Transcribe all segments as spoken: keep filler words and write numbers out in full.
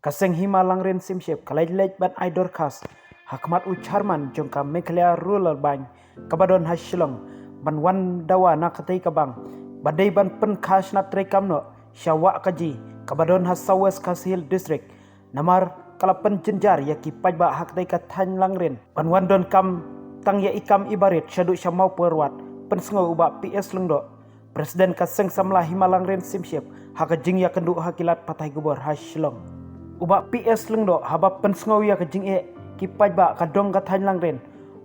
Ka seng Hima Langrin Siem Ship ka leit leit ban ai dorkhas ha khmat u chairman jong ka Meghalaya Rural Bank kaba don ha Shillong ban wan dawa na katei ka bank ba dei ban pynkha shnat treikam noh sha Wahkaji kaba don ha South West Khasi Hills District. Namar ka la pynjynjar ïa ki paidbah ha katei ka thaiñ Langrin ban wan donkam tang ïa i kam i barit shaduh sha Mawkyrwat, pynsngew u Bah P S Lyngdoh, President ka Seng Samla Hima Langrin Siem Ship, ha ka jingïakynduh ha ki lad pathai khubor ha Shillong. U Bah P S Lyngdoh haba pynsngew ïa ka jingeh ki paidbah ka dong ka thaiñ Langrin,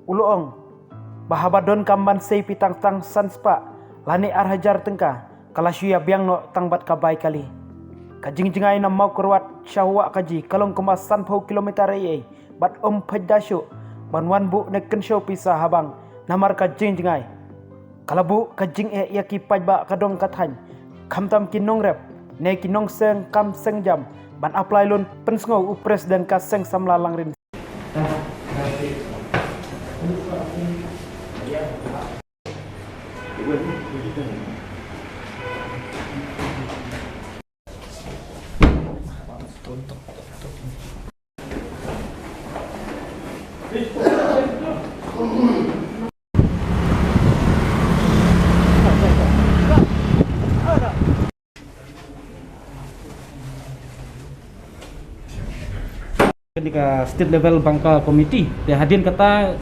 u la ong ba haba donkam ban sei phi tang tang san spah lane ar hajar tyngka, ka la shu ïa biang noh tang bad ka bai kali. Ka jingjngai na Mawkyrwat sha Wahkaji ka long kumba sanphew kilometer ei ei bad ym peit da shuh ban wan buh ne kynshew pisa ha bank namar ka jingjngai. Ka la buh ka jingeh ïa ki paidbah ka dong ka thaiñ, khamtam ki nongrep ne ki nongseng kam seng jam ban apply loan, pynsngew u President ka Seng Samla Langrin. Kane ka state level banker committee te hadien kata,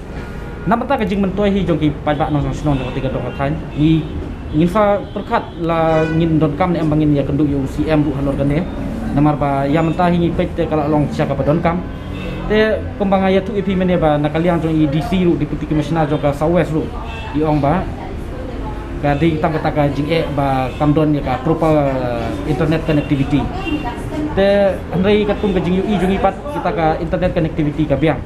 namar kata ka jingmyntoi hi jong ki paidbah nongshong shnong jong katei ka dong ka thaiñ, ngi, ngin sa pyrkhat la ngin donkam ne em ba ngin ïakynduh ïa u C M ruh halor kane. Namar ba ïa mynta hi ngi peit te ka la long shisha kaba donkam. Te kumba nga ïathuh ïa phi mynne ba na ka liang jong i D C ruh, Deputy Commissioner jong ka South West ruh, i ong ba ka dei tang kata ka jingeh ba kam don ïa ka proper internet connectivity. Te hynrei katkum ka jingïohi jong i pat, kita ka internet connectivity ka biang.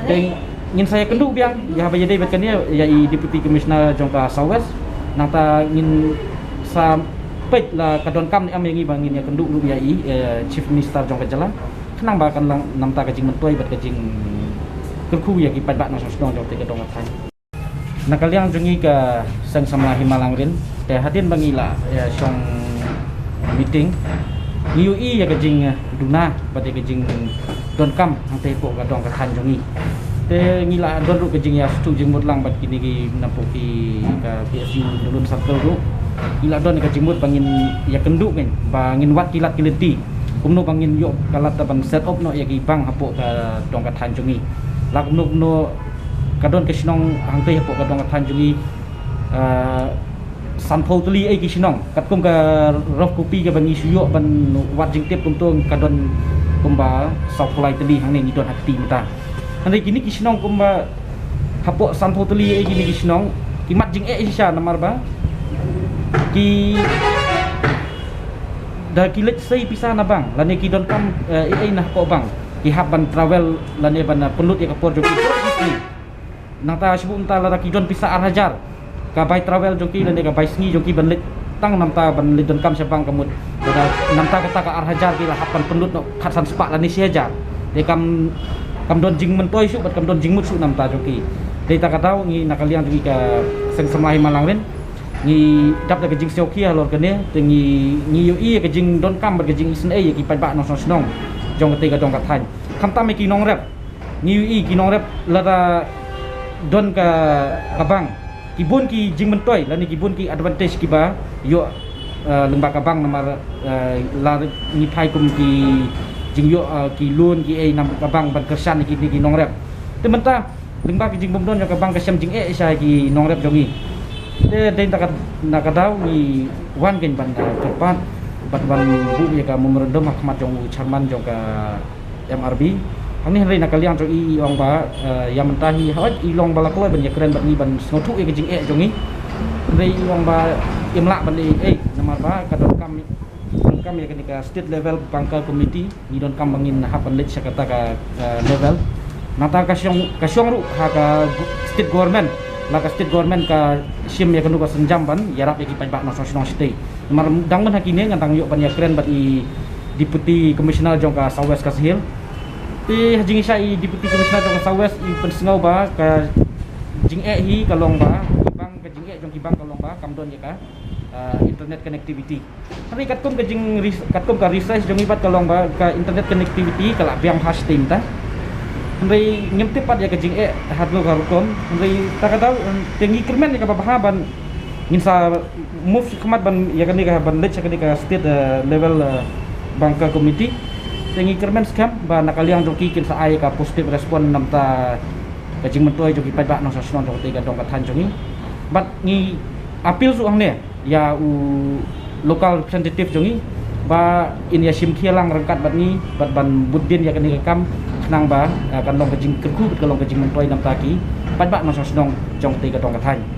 Te ngin sa ïakynduh biang ïa haba ïadei bad kane ïa i Deputy Commissioner jong ka South West. Nangta ngin sa peit la ka donkam ne em ïa ngi ba ngin ïakynduh ruh ïa i, eh, Chief Minister jong ka jylla, khnang ba kan long namar kata ka jingmyntoi bad ka jingkyrkhu ïa ki paidbah nongshong shnong jong katei ka dong ka thaiñ. Na ka liang jong ngi ka Seng Samla Hima Langrin, te hadien ba ngi la, eh, shong meeting, ngi ïohi ïa ka jingduna bad ïa ka jingdonkam hangtei hapoh ka dong ka thaiñ jong ngi. Te ngi la don ruh ka jingïasngewthuh jingmut lang bad kine ki napoh ki ka P S U Lulun Circle ruh. Ngi la don ka jingmut ba ngin ïakynduh ngin, ba ngin wad ki lad ki lynti kumno ba ngin ïoh ka lad ban set up noh ïa ki bank hapoh ka dong ka thaiñ jong ngi. La kumno kumno ka don ka shnong hangtei hapoh ka dong ka thaiñ jong ngi, ah, sanphew tylli ei ki shnong. Katkum ka rough copy kaba ngi shu ïoh ban wad jingtip kumto, ka don kumba sawphew lai tylli hangne ngi don ha kti mynta. Hynrei kine ki shnong kumba hapoh sanphew tylli ei kine ki shnong, ki mad jingeh shisha namar ba ki, da ki leit sei pisa na bank lane ki donkam, eh, ei ei na hapoh bank, ki hap ban travel lane ban, eh, pynlut ïa ka por jong ki. Nangta shu buh mynta lada ki don pisa ar hajar, ka bai travel jong ki lane ka bai sngi jong ki ban leit tang namar ban leit donkam sha bank ka mut. Lada namar kata ka ar hajar ki la hap ban pynlut noh khatsan spah lane shi hajar. Te kam, kam don jingmyntoi shuh bad kam don jingmut shuh namar jong ki. Te kata ka daw ngi na ka liang jong ngi ka Seng Samla Hima Langrin, ngi dap da ka jingsngewkhia halor kane, te ngi, ngi ïohi ïa ka jingdonkam bad ka jingisynei ïa ki paidbah nongshong shnong jong katei ka dong ka thaiñ. Khamtam ïa ki nongrep, ngi ïohi ki nongrep lada don ka, ka bank, ki bun ki jingmyntoi lane ki bun ki advantage kiba ïoh, eh, lyngba ka bank namar, eh, la ngi phai kum ki jingïoh, eh, ki loan ki ei na ka bank ban kyrshan ïa kine ki nongrep. Te mynta lyngba ki jingbymdon jong ka bank ka shem jingeh sha ki nongrep jong ngi. Te dei na ka, na ka daw ngi wan kein ban, eh, kyrpad bad ban buh ïa ka memorandum ha khmat jong u chairman jong ka M R B. Hangne hynrei na ka liang jong i, i ong ba, eh, ïa mynta hi hooid i long ba la kloi ban ïakren bad ngi ban sngewthuh ïa ka jingeh jong ngi. Hynrei i ong ba im lah ban leh ei ei namar ba ka donkam, donkam ïa kane ka state level banker committee, ngi donkam ba ngin hap ban leit sha kata ka, eh, level. Nangta ka shong, ka shong ruh ha ka state government, la ka state government ka shim ïa kano ka sienjam ban ïarap ïa ki paidbah nongshong shnong shatei. Namar dang mynta ha kine ngan dang ïoh ban ïakren bad i Deputy Commissioner jong ka South West Khasi Hills. Te ha jingshisha i Deputy Commissioner jong ka South West i pynsngew ba ka jingeh hi ka long ba ki bank, ka jingeh jong ki bank ka long ba kam don ïa ka uh, internet connectivity. Hynrei katkum ka jing katkum ka research jong ngi pat ka long ba ka internet connectivity ka la biang ha sting ta. Hynrei ngim tip pat ïa ka jingeh haduh ka rukom. Hynrei ta ka daw te ngi kyrmen ïa ka ba bha ban ngin sa move khmat ban ïa kane ka ban leit sha kane ka state uh, level uh, bang ka committee. Te ngi kyrmen skhem ba na ka liang jong ki kin sa ai ka positive response namta ka jingmyntoi jong ki paidbah nongshong shnong jong te ka dong ka thaiñ jong ngi. Bad ngi appeal shuh hangne ïa u local representative jong ngi ba in ïa shim khia lang ryngkat bad ngi bad ban bud dien ïa kane ka kam khnang ba kan long ka jingkyrkhu bad ka long ka jingmyntoi namta ki paidbah nongshong shnong jong te ka dong ka thaiñ.